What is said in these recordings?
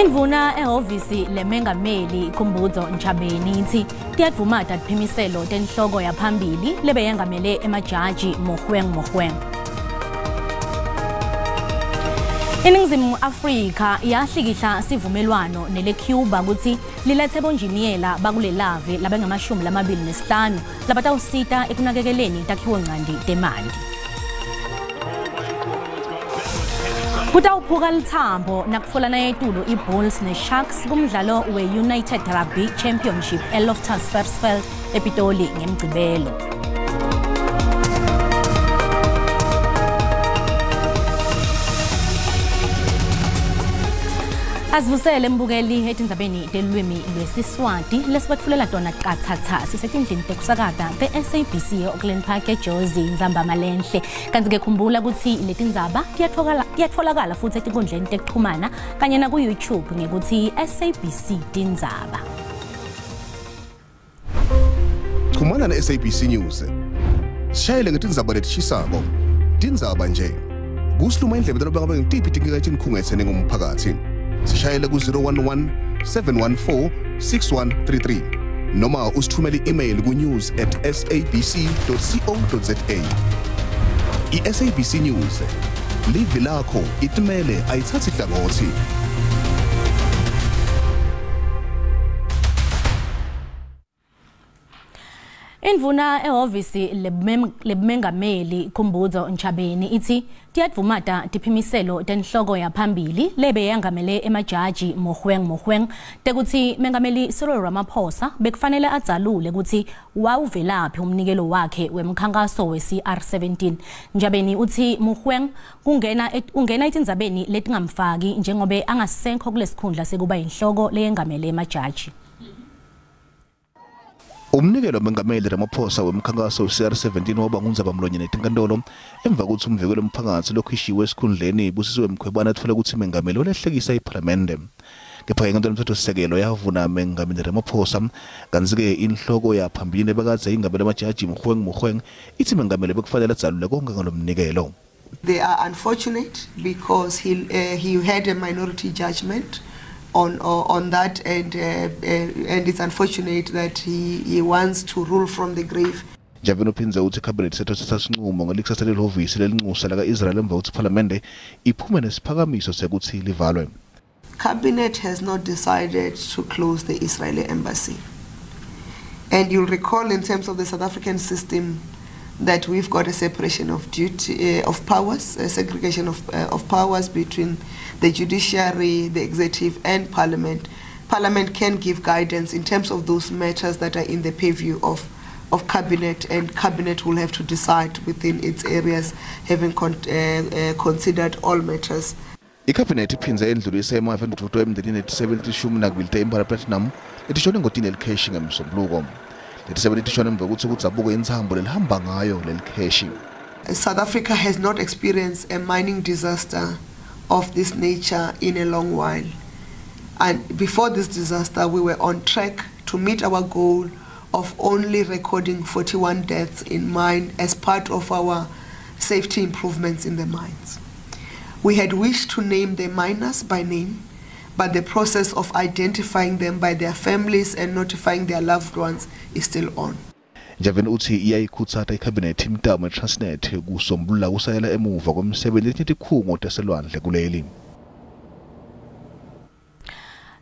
Indvuna ehhovisi lemengameli Khumbudzo Ntshavheni ithi tiyadvumata tiphimiselo tenhloko yaphambili lebeyengamele emajaji Mogoeng Mogoeng. INingizimu Afrika yahlikihla sivumelwano nele-Cuba kutsi lilethe bonjiniyela bakulelave labangamashumi lamabili nesihlanu labatawusita ekunakekeleni takhiwonchanti temanti. Kutawuphuka litsambo nakutfolana etulu i-Bulls ne-Sharks kumdlalo we-United Rugby Championship eLoftus Versfeld ePitoli ngemgcibelo. Asivusele mbukeli etindzabeni telulwimi lwesiswati lesibatfulela tona qathatha sisetindlini tekusakata te-SABC e-Auckland Park eJozi ntsambama lenhle. Kanti-ke khumbula kutsi letindzaba tiyatfolakala futhi etinkundleni tekuchumana kanye naku-YouTube ngekutsi SABC Tindzaba. Chumana ne-SABC News. Sishayele ngetindzaba letishisako. Tindzaba nje. Kusiluma indlebe taloba ngabe ngitiphi tinkinga letikhungetse ningumphakathi. Sishayele ku-011 714 6133 noma usithumele i-email ku-news@sabc.co.za. I-SABC News. Livi lakho itimele ayithathi hlangothi. Indvuna ehhovisi lebumengameli Khumbudzo Ntshavheni ithi tiyadvumata tiphimiselo tenhloko yaphambili lebe yangamele emajaji Mogoeng Mogoeng tekutsi Mengameli Cyril Ramaphosa bekufanele adzalule kutsi wawuvelaphi umnikelo wakhe wemkhankaso we-CR17. Ntshavheni utsi Mogoeng kungena ungena etindzabeni letingamfaki njengobe angasekho kulesikhundla sekuba inhloko leyengamele emajaji. Umnikelo mengameli Ramaphosa wemkhankaso we-CR17 waba ngundzabamlonyeni etinkantolo emva kutsi umvikeli womphakathi lokhishiwe esikhundleni Busisiwe Mkhwebane atfole kutsi mengameli walehlekisa iphalamende. Kepha inkantolo yomthethosisekelo yavuna mengameli Ramaphosa, kantsi-ke inhloko yaphambilini ebekadze ingamele emajaji Mogoeng Mogoeng itsi mengameli bekufanele adzalule konke ngalomnikelo. They are unfortunate because he had a minority judgment on that, and it's unfortunate that he wants to rule from the grave. Ntshavheni uphindze uthi ikhabinethi sethatha sinqumo ngelikusasa lelihhovisi lelincusa laka-Israel emva kutsi iphalamende iphume nesiphakamiso sekuthi livalwe. Cabinet has not decided to close the Israeli embassy. And you'll recall in terms of the South African system that we've got a separation of duty, of powers, a segregation of powers between the judiciary, the executive and parliament. Parliament can give guidance in terms of those matters that are in the purview of cabinet, and cabinet will have to decide within its areas, having considered all matters. Ikhabhinethi iphindze yendlulise emafa endvudvuto emndenini etisebenti 12 te-Impala Platinum letishone engotini yelikheshi ngemsombuluko. Letisebenti tishone emva kwekutsi kudzabuke intsambo lelihamba ngayo lelikheshi. South Africa has not experienced a mining disaster of this nature in a long while. And before this disaster, we were on track to meet our goal of only recording 41 deaths in mine as part of our safety improvements in the mines. We had wished to name the miners by name, but the process of identifying them by their families and notifying their loved ones is still on. Ntshavheni uthi iyayikhutsata ikhabinethi imitamo yeTransnet kusombulula kusayela emuva kwemsebenti letinye tikhungo taselwandle kuleli.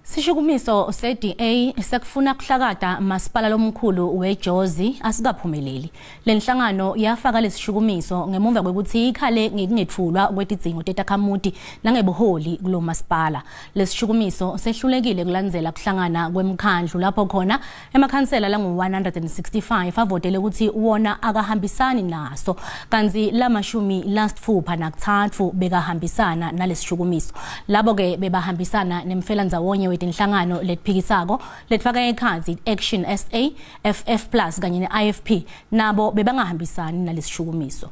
Sishukumiso se-DA sekufuna kuhlakata masipala lomkhulu weJozi asikaphumeleli. Lenhlangano yafaka lesishukumiso ngemuva kwekutsi ikhale ngekungetfulwa kwetidzingo tetakhamuti nangebuholi kulo masipala. Lesishukumiso sehlulekile kulandzela kuhlangana kwemkhandlu lapho khona emakhansela langu-165 avotele kutsi wona akahambisani naso, kantsi lamashumi lasitfupha nakutsatfu bekahambisana nalesishukumiso. Labo-ke bebahambisana nemfelandzawonye wetinhlangano letiphikisako letfaka ekhatsi Action SA, FF Plus kanye ne-IFP nabo bebangahambisani nalesishukumiso.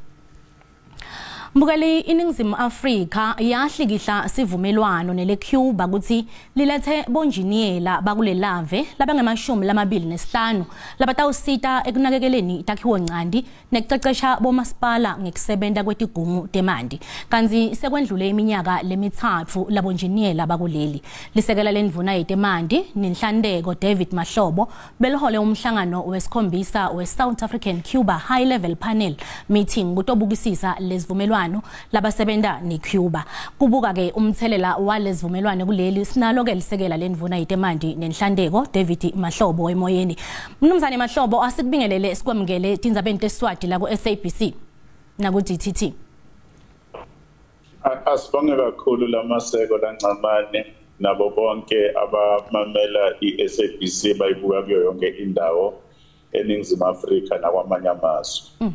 Mbukeli, iNingizimu Afrika yahlikihla sivumelwano nele Cuba kutsi lilethe bonjiniyela bakulelave labange-25 labatawusita ekunakekeleni takhiwo-ncanti nekucecesha bomasipala ngekusebenta kwetigungu temanti. Kantsi sekwendlule iminyaka lemithathu labonjiniyela bakuleli. Lisekela lendvuna yetemanti nenhlanteko David Mahlobo belihole umhlangano wesikhombisa we-South African Cuba High Level Panel meeting kutobukisisa lesivumelwano labasebenta neCuba. Kubuka ke umthelela walesivumelwano kuleli, sinalo ke lisekela lendvuna yetemanti nenhlanteko David Mahlobo emoyeni. Mnumzane Mahlobo, asikubingelele, sikwamukele tindzabeni tesiswati la ku SABC naku DTT. Asibonge kakhulu lamaseko lancamane nabo bonke abamamela iSABC bayibuka kuyo yonke indawo eNingizimu Afrika nakwamanye amazwe.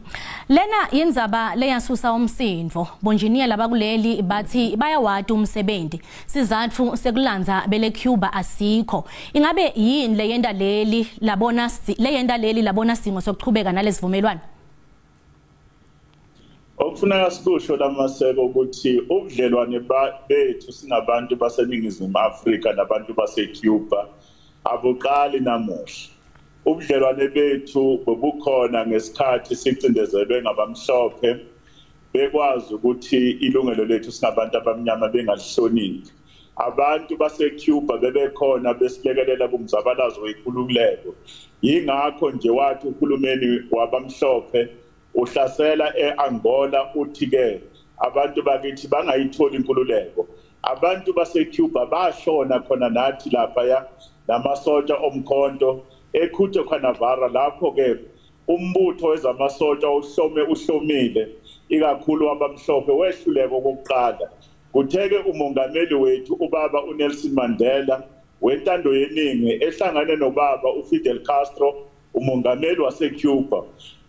Lena yindzaba leyasusa umsindvo. Bonjiniyela bakuleli bathi bayawati umsebenzi. Sizatfu sekulandza bele Cuba asikho. Ingabe yini leyenta leli labona singo sokuchubeka nalesivumelwano? Okufuneka sikusho lamaseko ukuthi ubudlelwane bethu singabantu baseNingizimu Afrika nabantu baseCuba abuqali namuhla. Ubudlelwane bethu bobukhona ngesikhathi sicindezelwe ngabamhlophe, bekwazi ukuthi ilungelo lethu singabantu abamnyama bengalihloniphi. Abantu baseCuba bebekhona besilekelela kumzabalazo wenkululeko. Yingakho nje wathi uhulumeni wabamhlophe uhlasela eAngola uthi ke abantu bakithi bangayitholi inkululeko. Abantu baseCuba bashona khona nathi lapha namasotsha omkhonto eKhuto Canavara, lapho ke umbutho wezamasotsha uhlomile ikakhulu wabamhlophe wehluleka okokuqala. Kutheke umongameli wethu ubaba uNelson Mandela wentando yeningi ehlangane nobaba uFidel Castro umongameli waseCuba,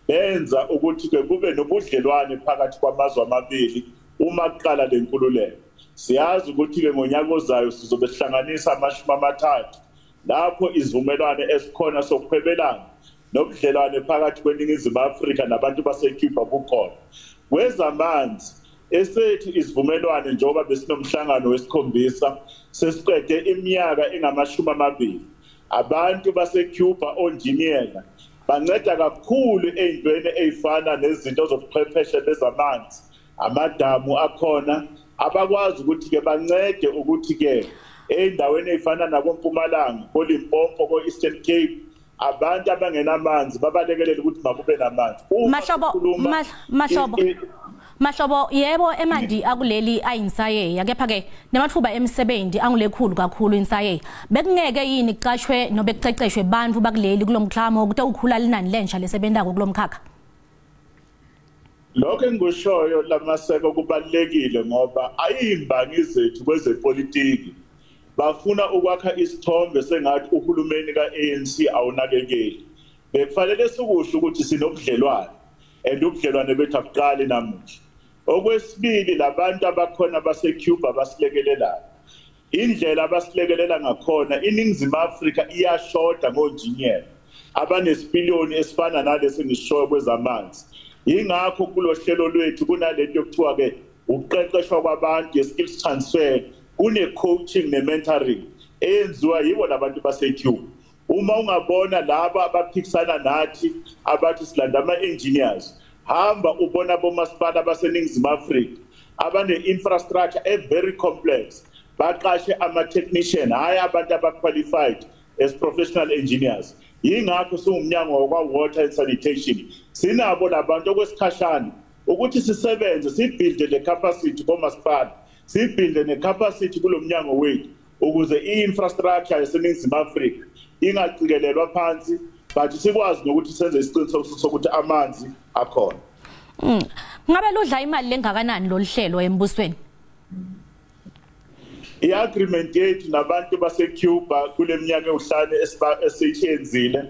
benza ukuthi ke kube nobudlelwane phakathi kwamazwe amabili uma kuqala lenkululeko. Siyazi ukuthi ke ngonyaka ozayo sizobe sihlanganisa 30 lapho izivumelwano esikhona sokuhwebelana nobudlelwane phakathi kweNingizimu Afrika nabantu baseCuba bukhona. Kwezamanzi esethu izivumelwano, njengoba besinomhlangano wesikhombisa sesiqede iminyaka engama-20, abantu baseCuba onjiniyela banceda kakhulu ey'ntweni ey'fana nezinto zobuchwepheshe bezamanzi, amadamu akhona abakwazi ukuthi-ke bancede ukuthi-ke ey'ndaweni ey'fana nakoMpumalanga, koLimpopo, ko-Eastern Cape, abantu abangenamanzi babalekelele ukuthi makube namanzi. Mahlobo, yebo, emanti akuleli ayinsayeya, kepha-ke nematfuba emisebenzi angulekhulu kakhulu insayeya. Bekungeke yini kucashwe nobe kuceceshwe bantfu bakuleli kulo mklamo kute ukhula linani lensha lesebentako kulo mkhakha? Lokho engikushoyo lamaseko kubalulekile ngoba ayimbangi zethu kwezepolitiki. Bafuna ukwakha isithombe sengathi uhulumeni ka-ANC awunakekeli. Bekufanele sikusho ukuthi sinobudlelwane and ubudlelwane bethu abuqali namuhla. Okwesibili, labantu abakhona baseCuba basilekelelayo, indlela abasilekelela ngakhona, iNingizimu Afrika iyashoda ngonjiniyela abanesipiliyoni esifana nalesi engisishoyo kwezamanzi. Yingakho kulo hlelo lwethu kunalento yokuthiwa-ke ukuqeqeshwa kwabantu, ye-skills transfer, kune-coaching ne-mentoring eyenziwa yibo labantu baseCuba. Uma ungabona laba abaphikisana nathi abathi silanda ama-engineers, hamba ubona bomasipala baseNingizimu Afrika abane-infrastructure e-very complex, baqashe ama-technician, hhayi abantu aba-qualified as professional engineers. Yingakho siwumnyango wakwa-water and sanitation sinabo labantu okwesikhashana ukuthi sisebenze sibuilde le capacity komasipala, sibuilde ne-capacity kulo mnyango wethu ukuze i-infrastructure yaseNingizimu Afrika ingacikelelwa phansi, but sikwazi nokuthi senze isiqiniseko sokuthi amanzi akhona. Ngabe ludla imali lengakanani lolu hlelo embusweni? I-agreement yethu nabantu baseCuba kule minyaka ewuhlanu esiyenzile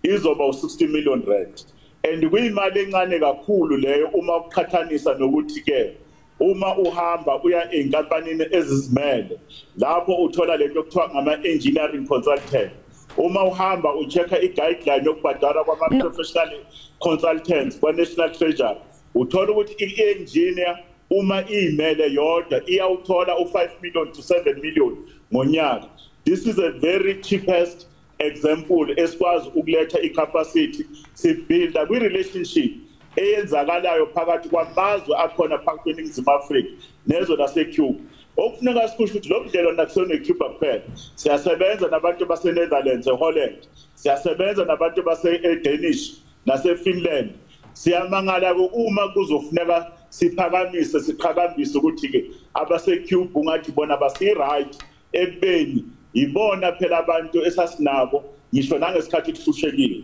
izoba u-60 million rand, and kuyimali encane kakhulu leyo uma uqhathanisa nokuthi-ke uma uhamba uya ey'nkampanini ezizimele lapho uthola lento okuthiwa ngama-engineering consultant, uma uhamba ucheck-a i-guideline yokubhadala kwama-professional consultants kwa-National Treasury, uthola ukuthi i-engineer Uma imele yodwa iyawuthola u5 million to 7 million ngonyaka. This is a very cheapest example esikwazi ukuletha icapacity sibuilda kwi relationship eyenzakalayo phakathi kwamazwe akhona phakathi kweNingizimu Afrika nezwe laseCuba. Okufuneka sikusho ukuthi lo budlelwano akusona eCuba kuphela, siyasebenza nabantu baseNetherlands, eHolland, siyasebenza nabantu base-Danish naseFinland. Siyamangala uma kuzofuneka siphakamise siqhakambise ukuthi-ke abaseCuba ungathi bona basi-right ekubeni ibona phela abantu esasinabo ngisho nangesikhathi kuhlushekile.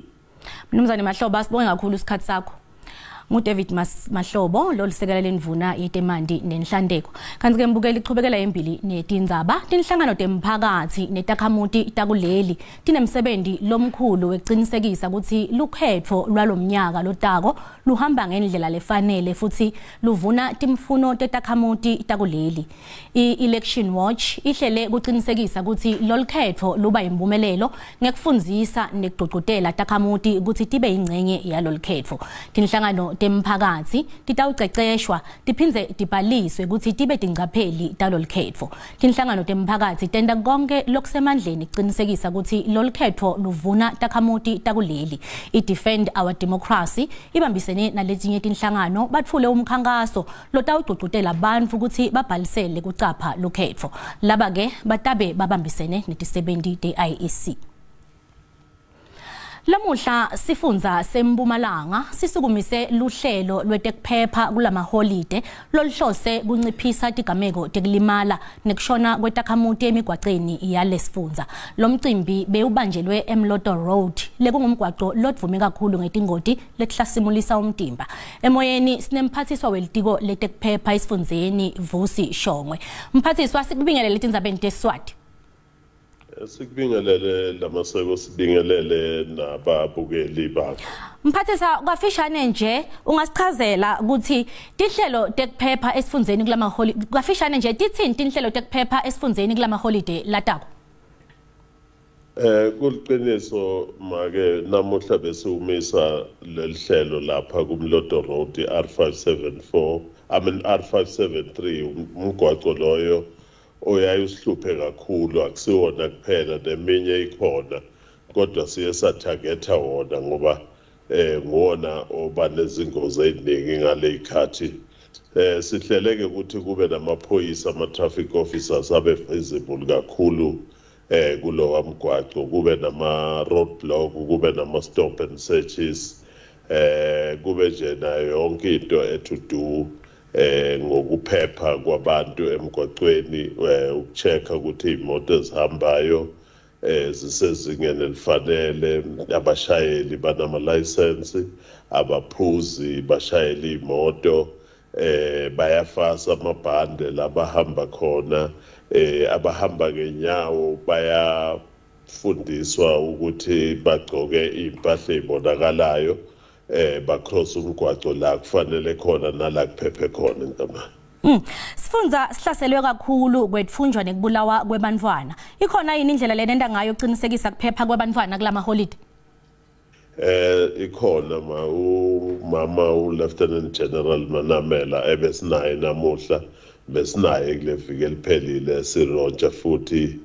Mnumzane Mahlobo, sibonge kakhulu isikhathi sakho. NguDavid Mahlobo lolisekela lendvuna yetemanti nenhlandeko. Kanti ke mbukeli ichubekela embili netindzaba tinhlangano temphakathi netakhamuti takuleli tinemsebenzi lomkhulu wekucinisekisa ukuthi lukhetfo lwalomnyaka lotako luhamba ngendlela lefanele futhi luvuna timfuno tetakhamuti takuleli. I-Election Watch ihlele kucinisekisa ukuthi lolukhetfo luba impumelelo ngekufundzisa nekugqugqutela takhamuti ukuthi tibe ingcenye yalolukhetfo. Tinhlangano temphakathi titawuceceshwa tiphindze tibhaliswe ukuthi tibe tingcapheli talolukhetfo. Tinhlangano temphakathi tenta konke lokusemandleni kucinisekisa ukuthi lolukhetfo luvuna takhamuti takuleli. I-Defend Our Democracy ibambisene naletinye tinhlangano batfule umkhankaso lotawugqugqutela bantfu ukuthi babhalisele kucapha lukhetfo. Laba ke batabe babambisene netisebenti te-IEC. Lamuhla sifundza seMpumalanga sisukumise luhlelo lwetekuphepha kulamaholide loluhlose kunciphisa tigameko tekulimala nekushona kwetakhamuti emigwaceni yalesifundza. Lomcimbi bewubanjelwe eMloto Road lekungumgwaco lodvume kakhulu ngetingoti letihlasimulisa umtimba. Emoyeni sinemphathiswa welitiko letekuphepha esifundzeni Vusi Shongwe. Mphathiswa, sikubingelele tindzabeni teSiswati. Sikubingelele lamaseko, sibingelele nababukeli bakho. Mphathisa, kwafishane nje ungasichazela ukuthi tinhlelo tekuphepha esifundzeni kulamaholide, kwafishane nje titsini tinhlelo tekuphepha esifundzeni kulamaholide latako? Kuliqiniso make, namuhla besiwumisa lelihlelo lapha kuMloto Road R574, I mean R573, umgwaco loyo oyaye usihluphe kakhulu. Akusiwona kuphela, neminye ikhona, kodwa siye satargetha wona ngoba nguwona oba nezingozi eziningi ngaley'khathi. Sihleleke ukuthi kube namaphoyisa, ama-traffic officers abe visible kakhulu kulowa mgwaco, kube nama-road block, kube nama-stop and searches, kube nje nayo yonke into eto do ngokuphepha kwabantu emgwaqweni, ukuchecka ukuthi imoto ezihambayo zisezingeni elifanele, abashayeli banama license, abaphuzi bashayela imoto, bayafasa amabhande labahamba khona, abahamba ngenyawo bayafundiswa ukuthi bagcoke impahla ezibonakalayo, bacross umgwaco la kufanele khona nala kuphephe khona ntamani. Sifundza sihlaselwe kakhulu kwetfunjwa nekubulawa kwebantfwana. Ikhona yini indlela lenenta ngayo ukucinisekisa kuphepha kwebantfwana kulama holide? Ikhona ma, umama uLieutenant General Manamela ebesinaye namuhla, besinaye kule viki eliphelile, silauncha futhi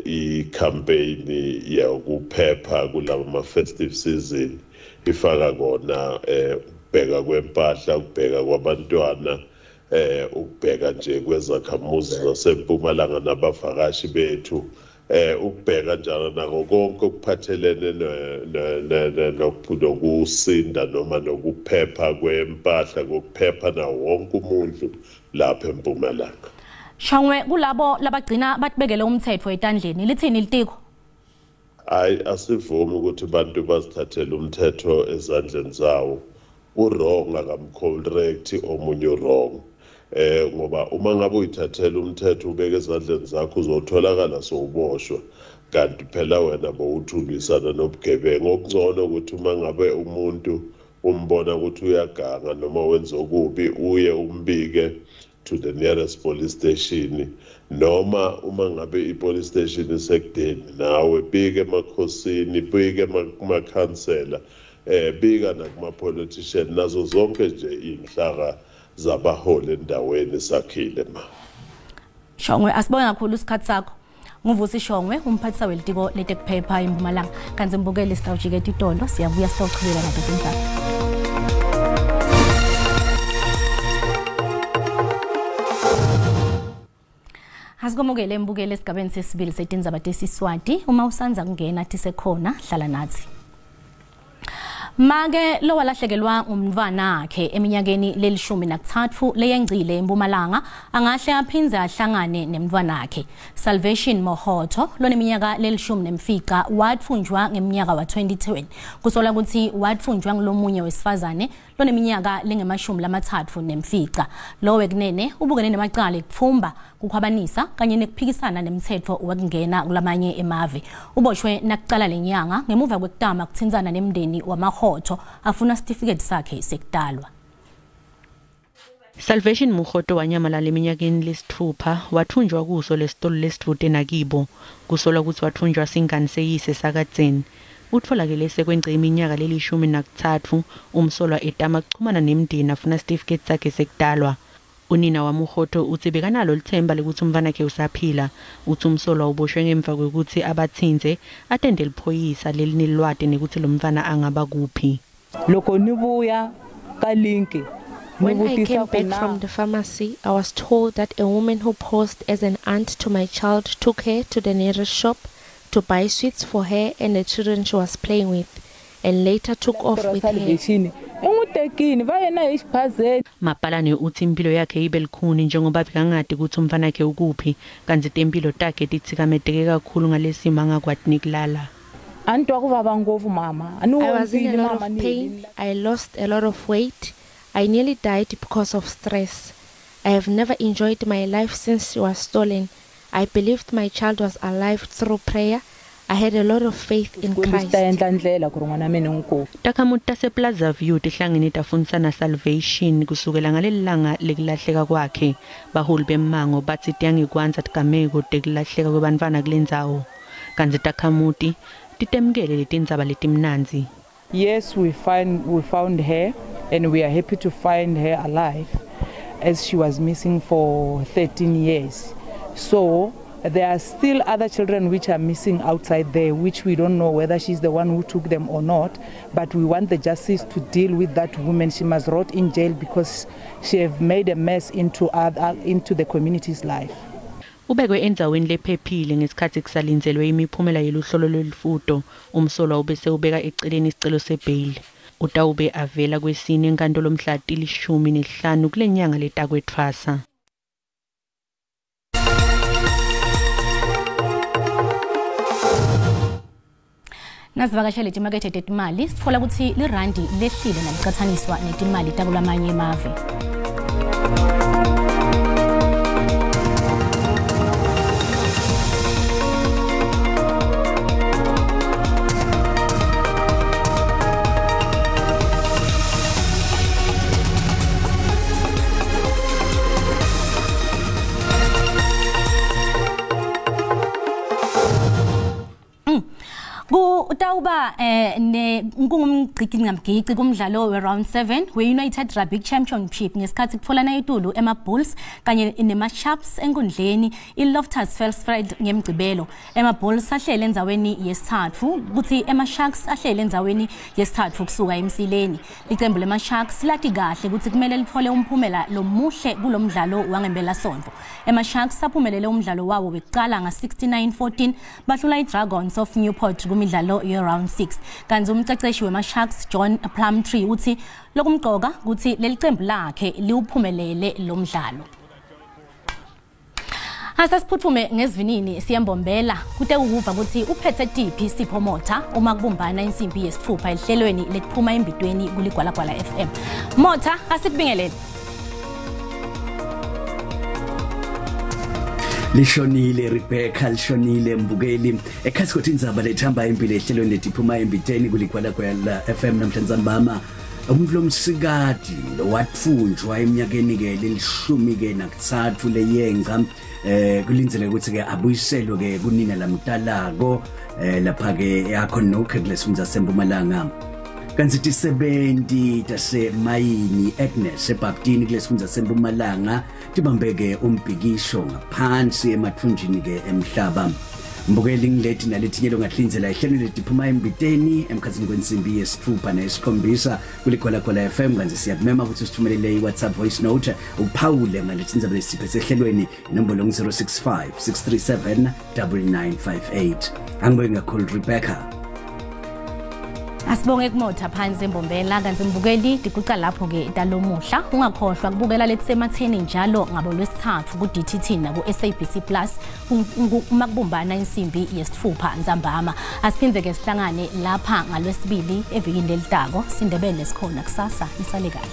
i-campaign yokuphepha kulama festive season, ifaka kona ukubheka kwempahla, ukubheka kwabantwana, ukubheka nje kwezakhamuzi zasempumalanga nabavakashi bethu, ukubheka njalo nako konke okuphathelene nokusinda noma nokuphepha kwempahla, kokuphepha nawo wonke umuntu lapha eMpumalanga. Shongwe, kulabo labagcina batibekele umthetho etandleni, lithini litiko? Hayi, asivumi ukuthi abantu bazithathele umthetho ezandleni zawo. U-wrong akamcorrect omunye u-wrong, ngoba uma ngabe uyithathela umthetho ubeke ezandleni zakho, uzotholakala sowuboshwa, kanti phela wena bowuthi ulwisana nobugebengu. Okungcono ukuthi uma ngabe umuntu umbona ukuthi uyaganga noma wenza okubi, uye umbike to the nearest police station, noma uma ngabe i-police station isekudeni nawe, bike emakhosini, bike kumakhansela, bika nakuma-politician, nazo zonke nje iy'nhlaka. zabaholi endaweni sakhile ma. Shongwe, asibonge kakhulu isikhathi sakho. NguVusi Shongwe, umphathisa welitiko letekuphepha eMpumalanga. Kanti mbukeli sitawujike titolo, siyabuya sitawuchubeka nato tindzaba. Asikomukele embukele esigabeni sesibili setindzaba tesiswati. Uma usanza kungena tisekhona, hlala nathi. Make lo walahlekelwa umntwana wakhe eminyakeni leli-13 leyengcile eMpumalanga angahle aphindze ahlangane nemntwana wakhe. Salvation Mohoto loneminyaka leli-15 watfunjwa ngeminyaka wa-2020. Kusola ukuthi watfunjwa ngulomunye wesifazane loneminyaka lengama-35. Lo wekunene ubukene nemacala ekutfumba, kukhwabanisa kanye nekuphikisana nemthetho wekungena kulamanye emave. Uboshwe nakucala lenyanga ngemuva kwekutama kuthintsana nemndeni waMahoto afuna sitifiketi sakhe sekudalwa. Salvation Mohoto wanyamalala eminyakeni lesitfupha, wathunjwa kuso lesitolo lesidvute nakibo. Kusolwa ukuthi wathunjwa singani seyise sakadzeni. Utfolakele sekwence iminyaka leli-13 umsolwa etama kuchumana nemndeni afuna sitifiketi sakhe sekudalwa. Unina waMohoto utsi bekanalo lithemba lekuthi umntfwanakhe usaphila. Utsi umsolwa uboshwe ngemva kwekutsi abatsintse atende liphoyisa lelinelwati nekuthi lo mntfwana angaba kuphi. Loko nibuya ka linki. When I came back from the pharmacy, I was told that a woman who posed as an aunt to my child took her to the nearest shop to buy sweets for her and the children she was playing with, and later took off with her. Mapalane utsi impilo yakhe ibe lukhuni njengoba bekangati kutsi umntfwanakhe ukuphi, kantsi temphilo takhe titsikameteke kakhulu ngalesimo angakwati nekulala. I was in a lot of pain. I lost a lot of weight. I nearly died because of stress. I have never enjoyed my life since she was stolen. I believed my child was alive through prayer. I had a lot of faith in Christ. Takhamuti tasePlaza View tihlangene tafundisana Salvation kusukela ngaleli langa lekulahleka kwakhe. Baholi bemmango batsi tiyangekwanza tigameko tekulahleka kwebantfwana kulendzawo. Kantsi takhamuti titemukele letindzaba letimnandzi. Yes, we found her, and we are happy to find her alive, as she was missing for 13 years. So there are still other children which are missing outside there, which we don't know whether she's the one who took them or not, but we want the justice to deal with that woman. She must rot in jail because she have made a mess into the community's life. Ubekwe endzaweni lephephile ngesikhatsi kusalindzelwe imiphumela yeluhlolo lwelifuto. Umsolwa ubese ubeka eceleni isicelo sebheyili. Utawube avela kwesine enkantolo mhla ti-15 kulenyanga letakwetfwasa. Nasivakashele timakethe tetimali sitfola kutsi lirandi lehlile nalicatsaniswa netimali takulamanye emave. Utawuba ne ngumgciki ngamgici kumdlalo we round 7 we United Rugby Championship ngesikhathi kutfolana itulu ema Bulls kanye nema Sharks enkundleni iLoftus Versfeld ngemgcibelo. Ema Bulls ahlele endzaweni yesithathu kuthi ema Sharks ahlele endzaweni yesithathu kusuka emsileni. Licembu lema Sharks lati kahle ukuthi kumele lithole umphumela lomuhle kulomdlalo wangempela sonto. Ema Sharks aphumelele umdlalo wawo wekuqala nga 69-14 bahlula iDragons of Newport kumidlalo ye round 6. Kanti umceceshi wema Sharks John Plumtree uthi lokumqoka ukuthi leli cembu lakhe liwuphumelele lo mdlalo. Asasiphuthume ngesivinini siyembombela kute ukuva ukuthi uphethe tiphi Sipho Motha uma kubumbana insimbi yesithupha ehlelweni lekuphuma embidweni kuligwalagwala FM. Motha, asikubingelele. Lishonile Rebecca, lishonile mbukeli. Ekhasi kothi indzaba lethamba impilo ehlelweni letiphuma embiteni kuligwalagwala FM namhlanje bama umuntu lomsikati lowatfunjwa eminyakeni ke lelishumi ke nakuthathu leyenca kulindzele ukuthi ke abuyiselwe ke kunina lamtalako lapha ke yakho nokhe kulesifundza sempumalanga. Kanti tisebenti tasemayini Agnes eBhaptini kulesifundza seMpumalanga tibambeke umbhikisho ngaphansi emathunjini ke emhlaba. Mbukeli ngileti naletinye longatlindzela ehlelweni letiphuma embiteni emkhatsini kwensimbi yesitfupha nesikhombisa kuligolagolo FM. Kanti siyakumema ukuthi sithumelele i-WhatsApp voice note uphawule ngaletindzaba lesiphethe ehlelweni, inombolo ngu-065 637 9958. Angibonge kakhulu Rebecca. Asibonge kumotha phansi embombela. Kanti mbukeli tiguca lapho ke talomuhla, ungakhohlwa kubukela letisematheni njalo ngabo lwesithathu ku DTT naku SABC Plus uma kubumbana insimbi yesitfupha ntsambama. Asiphindze ke sihlangane lapha ngalwesibili evikini lelitako. Sindebele sikhona kusasa, nisale kahle.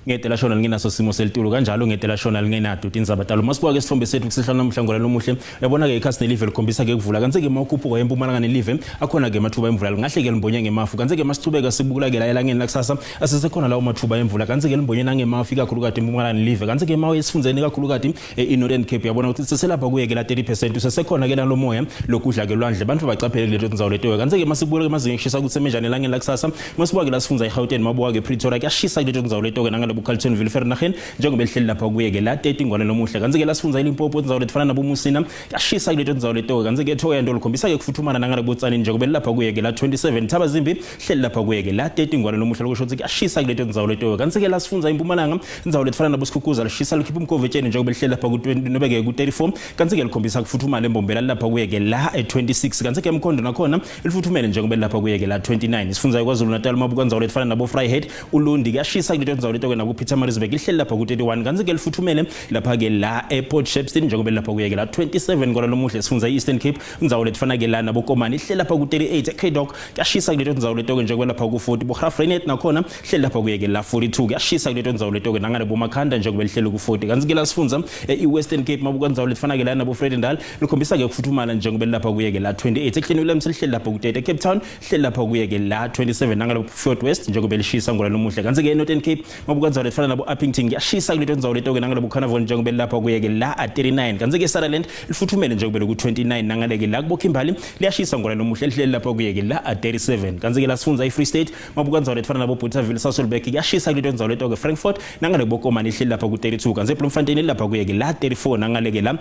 Ngete shona lingenaso simo selitulo kanjalo ngete shona lingenato tindzaba talo. Masibuka ke sithombe sethu kusihlanu namhla ngola lomuhle, uyabona ke ikhasi nelive likhombisa ke kuvula. Kanti ke mawukhuphuka eMpumalanga nelive akhona ke amathuba emvula lingahle ke limbonye ngemafu. Kanti ke masichubeka sibukula ke la elangeni lakusasa asisekhona lawo mathuba emvula. Kanti ke limbonye nangemafu ikakhulukati eMpumalanga nelive. Kanti ke mawe esifundzeni ikakhulukati eNorthern Cape uyabona ukuthi siselapha kuye ke la 30% usesekhona ke nalo moya lokudla ke lwandle. Bantu bacaphele kuleto tindzawo leto. Kanti ke masibuka ke mazinga ekushisa kutsi emenjani elangeni lakusasa. Masibuka ke la sifundza eGauteng mabuka ke Pretoria kuyashisa kuleto tindzawo leto ke nangale Carltonville Vereeniging njengoba elihleli lapha kuye ke la 30 ngwane lomuhle. Kanti ke la sifundza eLimpopo tindzawo letifana naboMusina kuyashisa kuleto tindzawo leto. Kanti ke Thohoyandou likhombisa ke kufuthumana nangale Botswana njengoba lapha kuye ke la 27 Thabazimbi hleli lapha kuye ke la 30 ngwane lomuhle, lokusho ukuthi kuyashisa kuleto tindzawo leto. Kanti ke la sifundza eMpumalanga indzawo letifana naboSikhukuza lishisa likhipha umkhovetsheni njengoba lihleli lapha ku 20 nobe ke ku 34. Kanti ke likhombisa kufuthumala eMbombela lapha kuye ke la 26. Kanti ke eMkhondo nakhona lifuthumele njengoba lapha kuye ke la 29. Isifundza KwaZulu Natal mabuka indzawo letifana nabo Vryheid Ulundi kuyashisa kuleto tindzawo leto nabo Pietermaritzburg lihleli lapha ku 31. Kanti ke lifuthumele lapha ke la ePort Shepstone njengoba lapha kuye ke la 27 ngona lomuhle. Sifundza eEastern Cape indzawo letifana ke la nabo Komani lihleli lapha ku 38. eKedok kuyashisa kuleto tindzawo leto njengoba lapha ku 40. Bo-Graaff-Reinet nakhona lihleli lapha kuye ke la 42 kuyashisa kuleto tindzawo leto nangale boMakhanda njengoba lihleli ku 40. Kanti ke la sifundza eWestern Cape mabuka indzawo letifana ke la nabo Vredendal likhombisa ke kufuthumala njengoba lapha kuye ke la 28. eClean Williams lihleli lapha ku 30. eCape Town lihleli lapha kuye ke la 27 nangale Fjord West njengoba lishisa ngona lomuhle. Kanti ke eNorthern Cape mabuka indzawo letifana nabo Upington kuyashisa kuleto ndzawo leto ke nangale Carnarvon njengoba lapha kuye ke la 39. Kanti ke Sutherland lifuthumele njengoba ku 29 nangale ke la kubo Kimberley liyashisa ngona lomuhle lihleli lapha kuye ke la 37. Kanti ke la sifundza iFree State mabuka indzawo letifana nabo Bothaville Sasolburg kuyashisa kuleto ndzawo leto ke Frankfurt nangale Bokomani lihleli lapha ku 32. Kanti eBloemfontein lapha kuye ke la 34 nangale ke la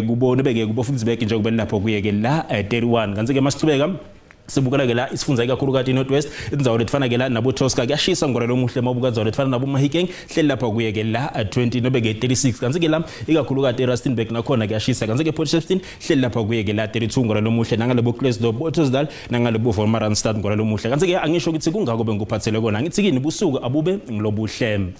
kubo nobeke kubo Ficksburg njengoba lapha kuye ke la 31. Kanti ke masichubeka sibukela ke la isifundza ikakhulukati North West indzawo letifana ke la nabo Tosca kuyashisa ngona lomuhle mabuka indzawo letifana nabo Mahikeng hleli lapha kuye ke la 20 nobe ke 36. Kanti ke la ikakhulukati eRustenburg nakhona kuyashisa. Kanti ke Port Shepstone hleli lapha kuye ke la 32 ngona lomuhle nangale bo Klerksdorp Ottosdal nangale bo Wolmaranstad ngona lomuhle. Kanti ke angisho ukuthi kungako bengikuphathele kona, ngithi kini busuku abube ngilobuhle.